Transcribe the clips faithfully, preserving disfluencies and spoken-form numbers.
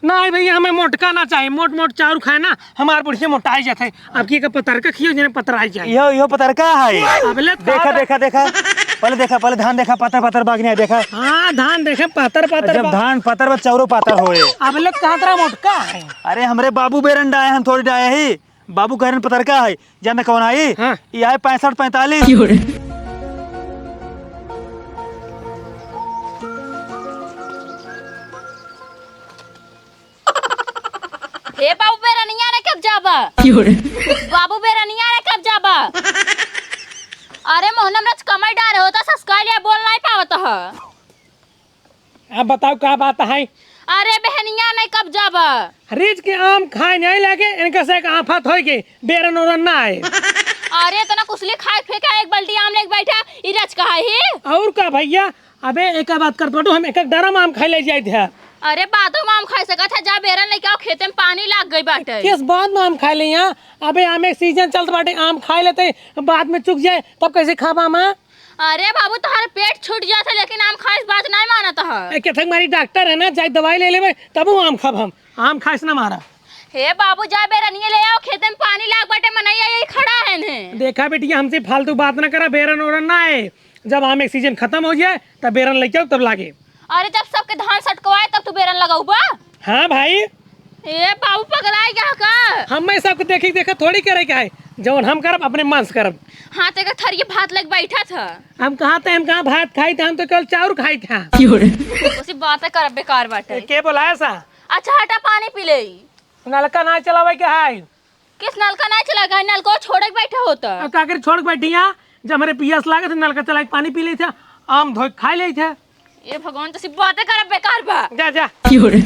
नहीं भैया, हमें मोटका ना चाही, मोट मोट चाउर खाए ना, हमार बुढ़िया मोटाई जात है। अब की का पतरका खियो, जने पतराई जाए। इहो, इहो पतरका है। अबले तो देखा, का देखा, देखा। पहले देखा, पहले धान देखा, पातर पातर बाग नहीं देखा। हाँ, धान देखे, पातर पातर जब बा। धान पातर बा, चाउरो पातर होए। अबले तो कहाँ तरह मोटका है। अरे, हमरे बाबू बेरन डाए, हम थोड़ी डाए ही। बाबू कहरन पतरका है, जाने कौन आई? हाँ। ये आए पैंसठ पैंतालीस। क्यों रे? हे बाबू बेरनिया रे, कब जाबा? क्यों रे? बाबू बेरनिया रे, कब जाबा? अरे मोहनम रच कमर डारे हो तो ससकाल या बोल नहीं पावत ह। अब बताओ का बात है? अरे बहनिया नहीं, कब जाबा? रिज के आम खाए नहीं लगे, इनका से एक आफत होई के बेरन ओरन ना आए। अरे इतना कुसली खाए फेंका, एक बाल्टी आम लेके बैठा, ई रच कहा ही? और का भैया, अबे एक बात करत बाटू, हम एक एक डरम आम खाए ले जाइत है। अरे बादो में आम खाए सकत है, जा बेरन लेके आओ, खेते में पानी लाग गई बाटे। किस बात में आम खाए ले यहाँ? अबे आम एक सीजन चलत बाटे, आम खाए लेते, बाद में चुक जाए, तब कैसे खाबा आम? अरे बाबू, तोहर पेट छूट जात है, लेकिन आम खाइस बात नहीं मानत ह। ए, केथक मारी डॉक्टर है ना, जाए दवाई ले लेबे, तब वो आम खाब हम। आम खाइस ना मारा। हे बाबू, जा बेरनिया ले आओ, खेते में पानी लाग बाटे, मनैया यही खड़ा है ने। देखा बेटिया, हमसे फालतू बात ना करा, बेरन ओरन ना आए। जब आम एक सीजन खत्म हो जाए, तब बेरन लेके आओ, तब लागे। अरे, जब सबके धान सटकवाए, तब तू बेरन लगाऊ बा? हाँ भाई। ए बाबू, पगलाई गया का? हमें सबके देखी देखा थोड़ी करे के है, जौन हम करब अपने मन से करब। हाँ, तो एक थरिये भात लेके बैठा था। हम कहाँ थे, हम कहाँ भात खाई थे, हम तो केवल चाउर खाई थे। उसी बातें करब बेकार बाटे। ए, के बोलाया सा? अच्छा हटा, पानी पी ले। नलका ना चलावे के है। किस नलका ना चला गए? नलको छोड़ के बैठा होता। अब का करी, छोड़ के बैठी यहाँ, जब हमरे पियास लागे तो नलका चला के पानी पी लेते, आम धोए के खा लेते। ये भगवान, तो सिर्फ बातें करब बेकार बा। जा, जा। क्यों रे?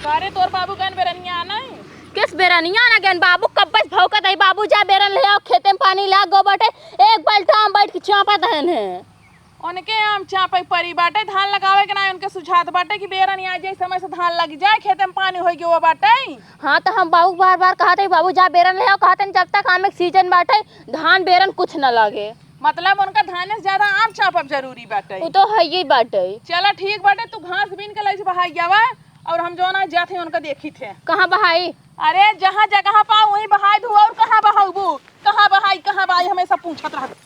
अरे तोर बाबू गन बेरनिया नहीं? किस बेरनिया ना गन बाबू, कब बस भौंकत है बाबू, जा बेरन ले आओ, खेते में पानी लाग गो बाटे, एक बाल्टा आम बैठ के चापत हन है। उनके आम चापे परी बाटे, धान लगावे के ना उनके सुझात बाटे कि बेरन आ जाए, समय से धान लग जाए, खेते में पानी होई गयो बाटे। हाँ, तो हम बाबू बार बार कहत हई, "बाबू जा बेरन ले आओ," कहत हन, जब तक आम एक सीजन बाटे, धान बेरन कुछ न लागे। मतलब उनका धान से ज्यादा आम चापब जरूरी बाटे। उ तो हइये बाटे। चला ठीक बाटे, तू घास बीन के लइसे बहाई जावा, और हम जौन आज जात हई उनका देखी थे। कहाँ बहाई? अरे जहाँ जगह पाओ वहीं बहाई दू, और कहाँ बहाउबू? कहाँ बहाई, कहाँ बहाई, हमेशा पूछत रहत।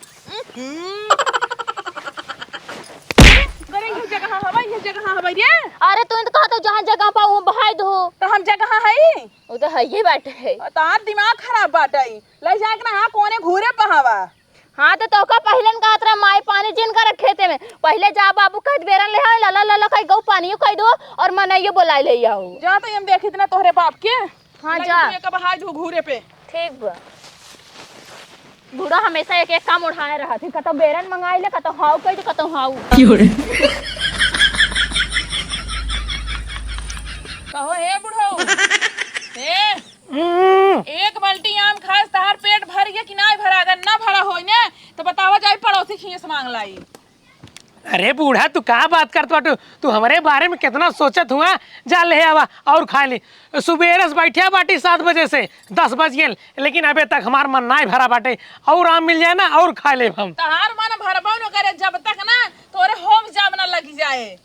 करे ये जगह हवा, ये जगह हवा रे। अरे तू तो कहत हो जहाँ जगह पाओ वहाँ बहाई दो। तो हम जगह हई? उ तो हइये बाटे। तार दिमाग खराब बाटे। ले जाके ना कोने घूरे पहावा। हाँ, तो तोका पहिलन कहत रहा, माई पानी जिन कर खेते में। पहिले जा बाबू कहत बेरन ले आओ, लला लला कही गऊ पानियो कही दो और मनइयो बोलाए ले आओ। जा तो हम देखी इतना तोहरे बाप के। हाँ, जा। तू एक बहाई दू घूरे पे। ठीक बा। बूढ़ा हमेशा एक एक काम उठाए रहत है, कतौ बेरन मंगाई ले, कतौ हाउ कही दे, कतौ हाउ। क्यों रे? कहो, हे बुढ़ऊ, हे, हम्म। एक बाल्टी आम खाए से तहार पेट भर गया कि नाय भरा? अगर ना भरा होई ने, तो बतावा जाई पड़ोसी खिए से मांग लाई। अरे बूढ़ा, तू का बात करत बाटू? तू हमरे बारे में कितना सोचत हुआ। जा ले आवा और खा ले। सुबेरे से बैठे बाटी सात बजे से, दस बज गए, लेकिन अबे तक हमार मन नाय भरा बाटे। और आम मिल जाए ना और खा ले हम। तहार मन भरबो न करे जब तक ना तोरे होम जाम ना लग जाए।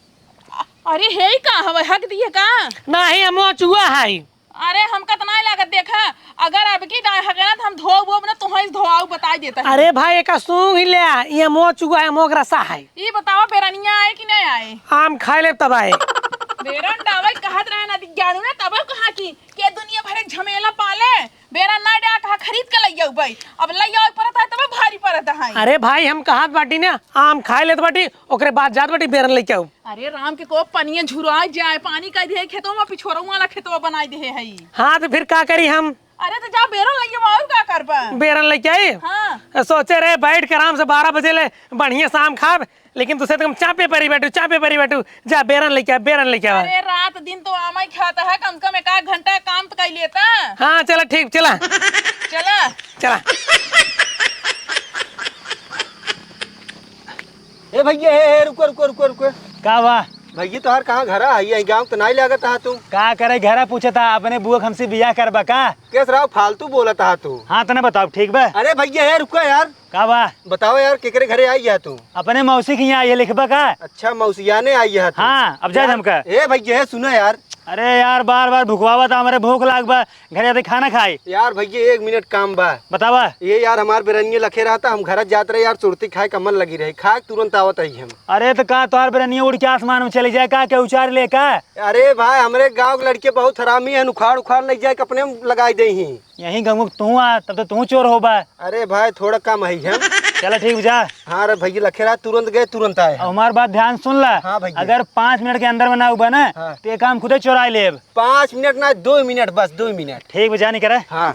अरे हे का हवे, हक दिए का? नाही, अमवा चुआ है। अरे हमका त नाय लागत, देखा, अगर अब की दाय हगना त हम धोब वोब ना, तोहई धोआऊ बताई देता है। अरे भाई, एका सूंघ ही ले, ये अमवा चुआ है, अमवा के रसा है। ई बतावा, बेरनिया आए कि नहीं आए? आम खाए ले तब आए। बेरन डावे कहत रहे ना, दिज्ञानू ने तब कहा कि के दुनिया भर एक झमेला पाले, बेरन ना डा कहा खरीद के लइया भाई, अब लइया परत है तब भारी परत है। अरे भाई, हम कहत बाटी ना, आम खाए लेत बाटी, ओकरे बाद जात बाटी बेरन लेके आऊ। अरे राम के को पनिया झुराई जाए, पानी कह दे खेतों में, पिछोरऊ वाला खेतवा बनाई दे है। हाँ, तो फिर का करी हम? अरे तो जा बेरन लइया, और का करबा? बेरन लेके आई? हाँ। सोचे रहे बैठ के आराम से बारह बजे ले बढ़िया से आम खाब, लेकिन तुसे तो हम चापे परी बैठू, चापे परी बैठू। जा बेरन लेके आ, बेरन लेके आ। अरे रात दिन तो आमा ही खाता है, कम से कम एक आध घंटा काम तो कर लेता। हाँ, चला ठीक, चला। चला। चला। ए भैया, हे, हे, रुको, रुको, रुको, रुको। का बा? भैया, तोहार कहाँ घरा है? यही गाँव तो नाहीं लागत हा तू। का करे घरा पूछत हा? अपने बुआ के हमसे बियाह करबा का? केस राव, फालतू बोलत हा तू। हाँ, तने बताओ, ठीक बा? अरे भैया, ए, रुका यार। का बा? बताओ यार, केकरे घरे आई है तू? अपने मौसी के यहाँ आई है, लिखबा का? अच्छा, मौसियाने आई है तू? हाँ, अब जा यार, हमका। ए भैया, ए, सुनो यार। अरे यार, बार बार भुकवावत हा, हमरे भूख लाग बा। घरे आते खाना खाई। यार भैया, एक मिनट काम बा। बतावा। ये यार, हमार बेरनिया लखे रहता, हम घर जात रहे यार, सुरती खाए का मन लगी रही, खाए के तुरंत आवत रही हम। अरे तो का तोहार बेरनिया उड़ के आसमान में चली जाए का, के उचार ले का? अरे भाई, हमरे गाँव के लड़के बहुत हरामी हैं, उखाड़ उखाड़ ले जाए के अपने में लगाई दे ही। यही गाँव के तू आ, तब तो तू चोर होबा। अरे भाई, थोड़ा कम है हम। चला ठीक बा, जा। हाँ रे भैया, लखे रहा, तुरंत गए, तुरंत आए। अब हमार बात ध्यान सुन ला। हाँ भैया। अगर पाँच मिनट के अंदर में ना उबा ना, हाँ। तो ये काम खुदे चोराई लेब। पाँच मिनट ना, दो मिनट, बस दो मिनट। ठीक बा, जा निकरे। हाँ।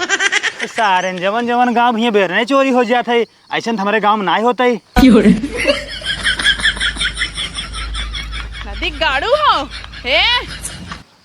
सारे जवन जवन गाँव में बेरने चोरी हो जात है, ऐसन तो हमरे गाँव में नाहीं होत है। नदी गाड़ू हो, हे?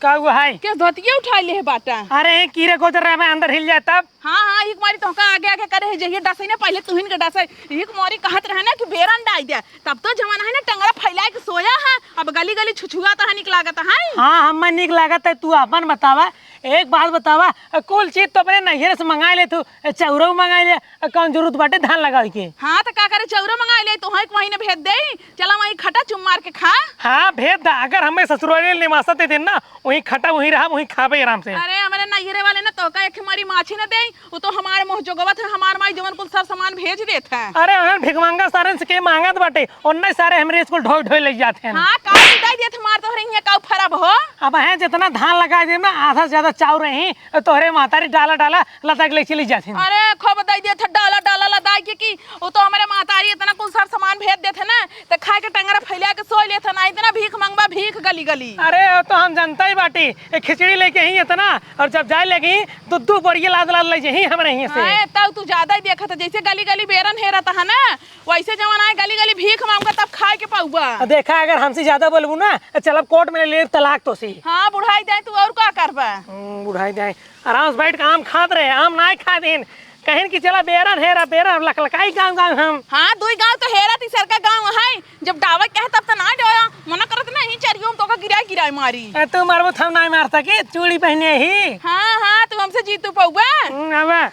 का हुआ है? के धोतिया उठाई ले है बाटा? अरे, कीरे गोजर रहे, मैं अंदर हिल जाए तब। हाँ, हाँ, एक मारी तोहका आगे आगे करे है, जहिया डसई ना, पहले तुहिन के डसई। एक मारी कहत रहे ना कि बेरन डाई दे, तब तो जमाना है ना, टंगरा फैलाए के सोया है, अब गली गली छुछुआत है, निक लागत है। हाँ, हमें निक लागत है, तू अपन बतावा। एक बात बतावा, कुल चीज तो अपने नैहर से मंगाई ले तू, चौरऊ मंगाई ले, कौन जरूरत बाटे धान लगावे के? हाँ, तो का करे, चौरऊ मंगाई ले, तोहई के वहीं ने भेज दे, चला वहीं खटा चुम मार के खा। हाँ, भेज दा, अगर हमें ससुराल निवासा दे देन ना, वहीं खटा, वहीं रहा, वहीं खाबे आराम से। अरे, हमरे नैहरे वाले ना तोहका एक मारी माछी न देई, वो तो हमार मोह जोगवत है, हमार माई जवन कुल सर सामान भेज देत है। अरे, उन्हन भिखमंगा सारन से के मांगत बाटे, उन्ने सारे हमरे स्कूल ढोई ढोई ले जात हैं। हाँ, का पिटाई देत हमार तोहरे हियां का फरब हो? अब हैं जितना धान लगा देब ना, आधा से ज्यादा चाउर रही, तोहरे मातारी डाला डाला लदा के ले चली जात हैं। अरे, खूब दई देत है डाला डाला लदा के की, वो तो हमरे मातारी इतना कुल सर सामान भेज देत है ना, त खाए के टंगरा फैला के सोई लेत है ना, इतना भीख मंगबा, भीख गली गली। अरे, वो तो हम जनता ही बाटी, एक खिचड़ी लेके ही इतना, और जब जाए लगी, दू दू बोरिया लाद लाद ले जही हमरे हियां से। हाँ, तब तू ज्यादा ही देखत है, जैसे गली गली बेरन हेरत है ना, वैसे जवन आए गली गली भीख मांगबा, तब खाए के पाउबा। आ, देखा, अगर हमसे ज्यादा बोलबू ना, तो चलब कोर्ट में ले लेब तलाक तोसी। हाँ, बुढ़ाई जाए, तू और का करबा? हम्म, बुढ़ाई जाए, आराम से बैठ के आम खात रहे, आम नाहीं खात हिन। कहिन कि चला बेरन हेरा, बेरन लकलकाई गाँव गाँव हम। हाँ, दुई गाँव तो हेरा, तीसर का गाँव है। जब डावे के है तब तो ना डाया, मना करत ना ही चरियो में तोका गिराए गिराए मारी। ए, तू मारबू त हम नाहीं मार सकी, चूड़ी पहने ही। हाँ, हाँ, तू हमसे जीतू पउबा। हम्म, आवा।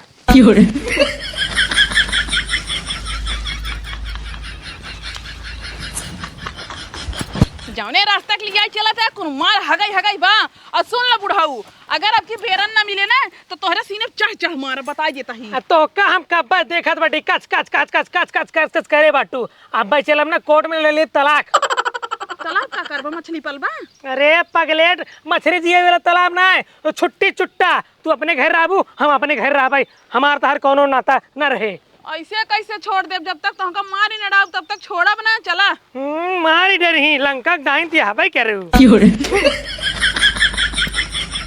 जौने रास्ता के लिए चलत है, कुल मार हगई हगई बा। और सुन लो बुढ़ऊ, अगर अब की बेरन ना मिले ना, तो तोहरे सीने पे चढ़ चढ़ मार, बताई देता ही। आ तोहका हम कब्बे देखत बाटी, कच कच कच कच करे बाटू। अब्बे चलब ना कोर्ट में ले ले तलाक। तलाक का करबा, मछली पलबा? अरे पगलेट, मछली जिए वाला तालाब ना है, तो छुट्टी चुट्टा, तू अपने घर रहबू, हम अपने घर रहबै, हमार तहार कौनो नाता न रहे। ऐसे कैसे छोड़ देब? जब तक तोहका मारी न डाउब, तब तक छोड़ब ना। चला। हम्म, मारी डरही, लंका के डाइन तिहाबै करू।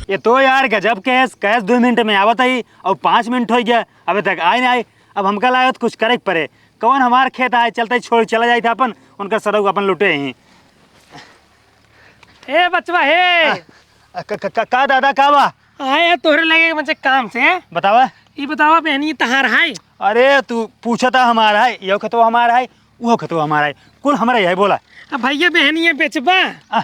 ये तो यार गजब केस, केस दो मिनट में आवत ही और पाँच मिनट होइ गया, अबे तक आए ना आए। अब हमका लागत कुछ करे के परे। कौन हमार खेत आए, चलते छोड़ चला जाइत है अपन, उनका सड़क अपन लुटे ही। ए बचवा हे। आ, क-, क-, क-, का दादा, का बा? आए है तोहरे लगे मुझे काम से। बतावा। ई बतावा, बहनी तहार है? अरे, तू पूछता हमार है, यो खेतवा हमार है, उहो खेतवा हमार है, कुल हमरा ही है, बोला। अब भैया, बहनी ये बेचबा? आ,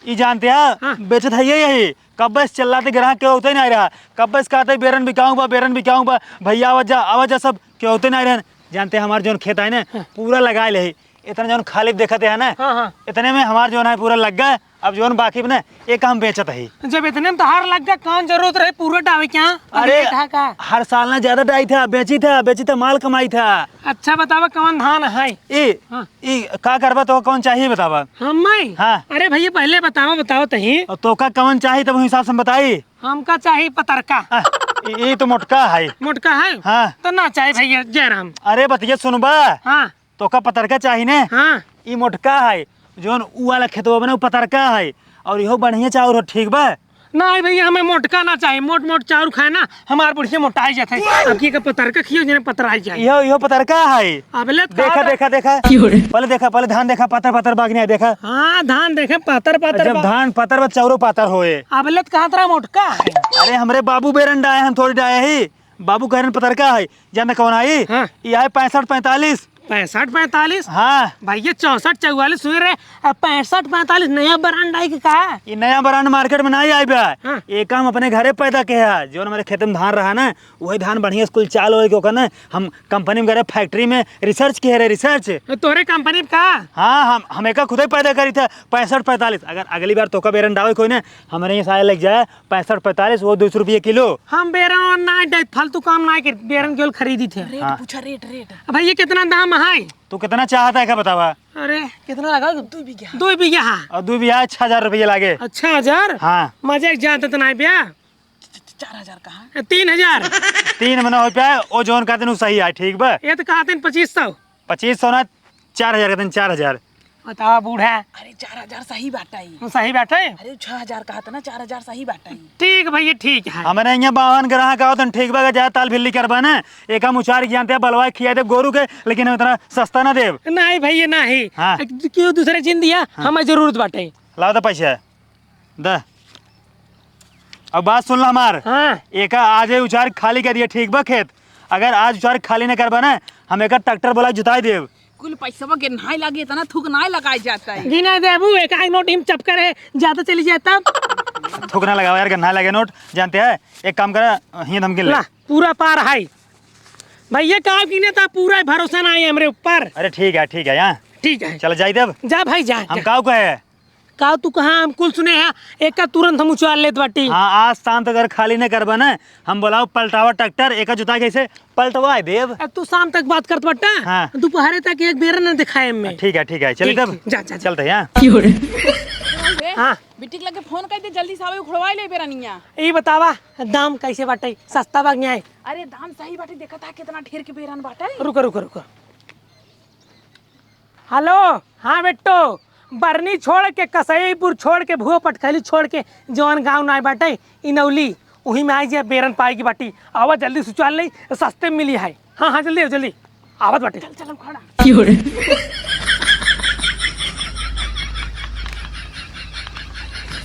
ई जानते हैं, हाँ। बेचत है ये यही। कब्बे से चिल्लाते ग्राहक के होते नहीं रहा, कब्बे से कहते, "बेरन बिकाऊं बा, बेरन बिकाऊं बा, भैया आवा जा, आवा जा", सब के होते नहीं रहन। जानते हैं, हमार जौन खेत है ना, हाँ। पूरा लगा ले है। इतना जौन खाली देखते हैं ना, हाँ, हाँ। इतने में हमार जौन है पूरा लग गए। अब जौन बाकी बने, ये काम बेचत है। जब इतने में तहार लग गए, कौन जरूरत रहे पूरा डावे क्या? अरे, अभी था का? हर साल ना ज्यादा डाई था, बेची था, बेची था, माल कमाई था। अच्छा बतावा, कौन धान है? ए, हाँ। ई का करबा, तो कौन चाहिए बतावा? हम मैं? हाँ। अरे भैया, पहले बतावा, बताओ तही। और तोका कौन चाहिए, तब हिसाब से हम बताई। हमका चाहिए पतरका। आ, ई, ई तो मोटका है। मोटका है? हाँ। तो ना चाहे भैया, जय राम। अरे बतिया सुनबा? हाँ। तोका पतरका चाहिए ने? हाँ। ई मोटका है, जौन ऊ वाला खेतवा बा ना, ऊ पतरका है। और इहो बढ़िया चाउर हो, ठीक बा? नहीं भैया, हमें मोटका ना चाहिए, मोट मोट चाउर खाए ना, हमार बुढ़िया मोटाई जात है। अब की का पतरका खियो, जने पतराई जाए। इहो, इहो पतरका है। अबले तो देखा, कहा देखा, देखा। क्यों रे? पहले देखा, पहले धान देखा, पातर पातर बाग नहीं देखा। हाँ, धान देखे पातर पातर जब बा। धान पातर बा, चाउरो पातर होए। अबले तो कहा तरा मोटका है। अरे, हमरे बाबू बेरन डाए, हम थोड़ी डाए ही। बाबू कहरन पतरका है, जानते कौन आई? हाँ। ई आई पैंसठ पैंतालीस। पैंसठ पैंतालीस? हाँ। भैया, चौसठ चौवालीस हुए रहे, अब पैंसठ पैंतालीस नया brand आई के का? ये नया brand market में नाहीं आई बा। हाँ। ये हम अपने घरे पैदा के है, जो हमारे खेत में धान रहा ना, वही धान बढ़िया से कुल चाल होए के ओकर ना, हम company में गए, factory में research किहे रहे, research। तो तोरे company में का? हाँ, हम, हम एका खुदे पैदा करी थे, पैंसठ पैंतालीस। अगर अगली बार तोका बेरन डावे कोई ना, हमरे यहाँ से आए लग जाए, पैंसठ पैंतालीस, वो दो सौ रुपये किलो। हम बेरन और ना दे, फालतू काम ना कर, बेरन केवल खरीदी थे। रेट हाँ। पूछा, रेट, रेट। अब भैया, कितना दाम है? तू कितना चाहता है, क्या बतावा? अरे, कितना लगा? दो बीघा। दो बीघा, हाँ। और दो बीघा छह हजार रुपये लागे। अच्छा, हजार? हाँ। मजा एक जाता तो ना ब्या। च-, च-, चार हजार कहाँ? तीन हजार। तीन में ना हो पाए, ओ जौन कहते हैं, उ सही है, ठीक बा? ये तो कहते हैं पच्चीस सौ। पच्चीस सौ ना, चार हजार कहते हैं, चार हजार। बतावा बूढ़ा। अरे, चार हजार सही बाटइ। उ सही बाटइ? अरे, छह हजार कहत ना, चार हजार सही बाटइ। ठीक भैया, ठीक है। हमरे यहाँ बावन ग्राहक आवत हैं, ठीक बा, जा ताल भिल्ली करबा ना, एक हम उचार के जानते हैं, बलवा खिया दे गोरू के, लेकिन हम इतना सस्ता ना देब। नहीं भैया, नहीं। हाँ। क्यों दूसरे जिन दिया, हाँ। हमें जरूरत बाटइ। लाओ तो पैसा। द। अब बात सुन ला हमार। हाँ। एका आज ही उचार खाली कर दिया, ठीक बा खेत? अगर आज उचार खाली न करबा ना, हम एका ट्रैक्टर बोला जुताई देब। कुल पैसवा गिनाए लागे, इतना थूक नाय लगाए जाता है। गिना देबू, एक आध नोट हिम चपकर है, ज्यादा चली जाए तब। थूक ना लगावा यार, गन्ना लगे नोट, जानते हैं, एक काम करा, हियाँ धमकी ले। ला, पूरा पार है। भैया, काम गिने ता पूरा भरोसा ना है हमरे ऊपर। अरे ठीक है, ठीक है, हाँ। ठीक है। चल जाई देब। जा भाई, जा, हम जा। काऊ कहे? का तू कहाँ, हम कुल सुने हैं, एका तुरंत हम उचार लेत बाटी। हाँ, आज शाम तक अगर खाली न करबा ना, हम बोलाओ पलटावा ट्रैक्टर, एका जुता कैसे पलटवा देब। अब तू शाम तक बात करत बाटा, हाँ। दोपहरे तक एक बेर न दिखाए में। ठीक है, ठीक है, चली ठीक, तब। ठीक, जा, जा, जा। चलते हैं, हाँ। ए, हाँ। बिटिक लगे फोन कर दे, जल्दी से आवे, उखड़वा ले बेरनिया। ई बतावा, दाम कैसे बाटे, सस्ता बा कि नहीं? अरे, दाम सही बाटे, देखा था कितना ढेर के बेरन बाटे। रुको, रुको, रुको। हेलो, हाँ बेटो, बरनी छोड़ के, कसईपुर छोड़ के, भुआ पटखैली छोड़ के, जौन गाँव नाय बाटे, इनौली, उही में आई जे बेरन पाए की बाटी। आवा जल्दी से उचार ले, सस्ते में मिली है। हाँ, हाँ, जल्दी आओ, जल्दी। आवत बाटे। चल, चल, उखाड़ा। क्यों रे?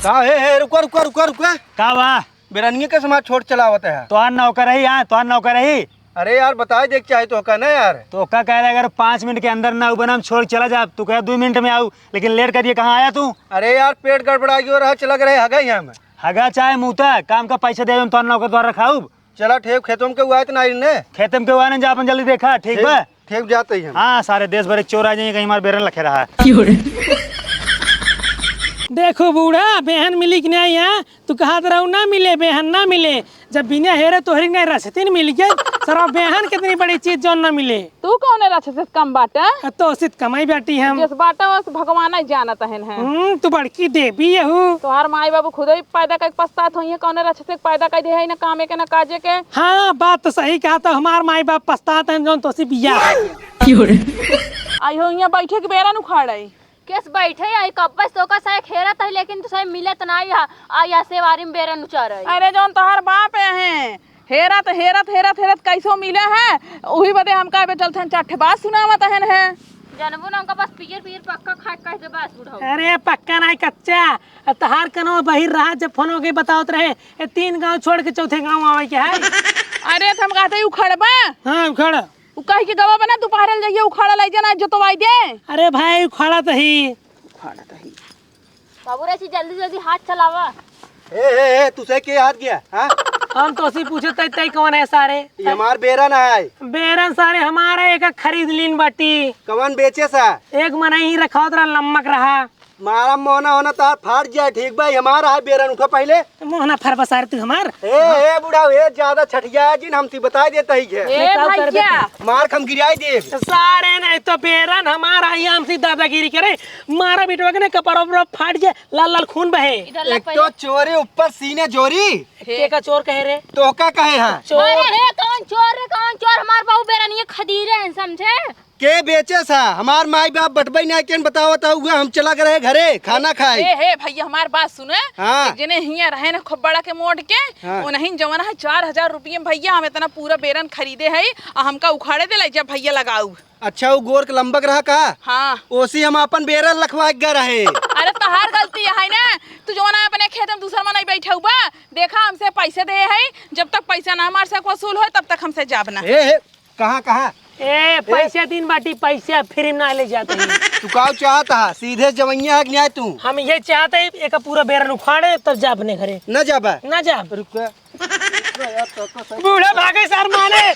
का हे, हे, रुका, रुका, रुका, रुका। का बा? बेरनिया के समाज छोड़ चलावत है। तोहार नौकर रही, हाँ, तोहार नौकर रही। अरे यार, बताए देख चाहे तो का ना यार। तो का कह रहे, अगर पाँच मिनट के अंदर ना उबन, हम छोड़ चला जाब। तू कहे दो मिनट में आऊ, लेकिन लेट करिए, कहाँ आया तू? अरे यार, पेट गड़बड़ा गयो रहा, चला गए हगा ही हम। हगा चाहे मूता, काम का पैसा दे, हम तोहर नौकर द्वारा रखाऊब। चला, ठेप खेतों के हुआ है तो ना इन्हें। खेतों के हुआ नहीं, जा अपन जल्दी देखा, ठीक बा? ठेप जाते ही हम। हाँ, सारे देश भर के चोर आ जाइए, कहीं हमारे बेरन लखे रहा है। देखो बूढ़ा, बेहन मिली कि नहीं है? तू कहत रहू ना मिले, बेहन ना मिले। जब बिना हेरे तोहरी नहीं रसतीन मिल गए, सरवा बेहन कितनी बड़ी चीज जौन ना मिले। तू कौन राक्षस कम बाटा? आ, तो सित कमाई बाटी हम। जिस बाटा बस भगवान ही जानत हन है। हम्म, तू बड़की देवी यहू। तोहार माई बाबू खुद ही पैदा करके पछतात होइहे, कौन राक्षस के पैदा कर दे है ना कामे के ना काजे के। हाँ, बात तो सही कहा, तो हमार माई बाप पछतात हैं जौन तोसी बिया। आई हो यहाँ बैठे के बेरा नु खा रही। केस बैठे आई, कब्बे से तोका साए हेरत है, लेकिन तू साए मिलत नाई हा। आ या सेवारी में बेरन उचार आई। अरे जौन तोहार बाप है, हेरत, हेरत, हेरत, हेरत कैसो मिले है, उही बदे हम कहबे चलत हन, चार ठे बात सुनावत हन है। जानबू ना, उनका बस पियर, पियर पक्का खाए कह दे बस बुढ़ऊ। अरे पक्का नाई, कच्चा। आ तोहार कनो बहिर रहा, जब फोन हो गई बतावत रहे, ए तीन गांव छोड़ के चौथे गांव आवे के है। अरे तो हम कहते ही उखड़बा। हाँ, उखड़। उ कहि के गवा बना, दोपहर ले जाइए, उखाड़ा ले जाना, जोतवाई दे। अरे भाई, उखाड़ा तो ही। उखाड़ा तो ही। बाबू रे, सी जल्दी जल्दी हाथ चलावा। ए, ए, ए, तू से के हाथ गया, हाँ? हम तो सी पूछे तई, तई कौन है सारे? ये हमार बेरन है। बेरन सारे हमारा एक खरीद लीन बाटी। कवन बेचे सा? एक मनई ही रखावत रहा, लम्मक रहा। मारा मोहना होना तार फाट जाए, ठीक बा? हमारा है बेरन, उठा पहले। तो मोहना फरबा सारे तू हमार। ए, ए, बुढ़ा, ए, ज्यादा छठिया जिन, हम ती बताई देता ही है। ए, का भैया। मार खम गिराई दे। सारे नहीं तो बेरन हमारा ही, हमसे दादागिरी करे। मारा बिटवा के ने कपड़ा उपड़ा फाट जाए, लाल लाल खून बहे। इधर ला एक पहले। तो चोरी ऊपर सीने जोरी। के का चोर कहे रे? तो का कहे है? चोर। अरे हे, कौन चोर रे, कौन चोर? हमार बहू बेरनिया खदीरे हैं, समझे? के बेचे सा? हमार माई बाप बटबई ना केन बतावत हुआ, हम चला गए रहे घरे खाना खाए। ए, हे भैया, हमार बात सुने। हाँ। एक जने हियाँ रहे ना खूब बड़ा के मोड़ के, हाँ। उन्हीं जवन है चार हजार रुपये में भैया हम इतना पूरा बेरन खरीदे है, आ हमका उखाड़े दे लाई जब भैया लगाऊ। अच्छा, वो गोर के लंबक रहा का? हाँ। ओसी हम अपन बेरन लखवा के रहे। अरे तोहार गलती है ना, तू जवन है अपने खेत में दूसर मनई बैठे हुआ, देखा हमसे पैसे दे है, जब तक पैसा ना हमार से वसूल हो तब तक हमसे जाब ना। ए, ए, कहाँ, कहाँ? ए, पैसा दिन बाटी, पैसा free में ना ले जाते हैं। तू का चाहत हा? सीधे जवैया है कि नहीं तू? हम ये चाहते हैं, एक पूरा बेरन उखाड़े, तब जा अपने घरे। न जाबा? ना जा। रुक। बूढ़ा भागे सर माने।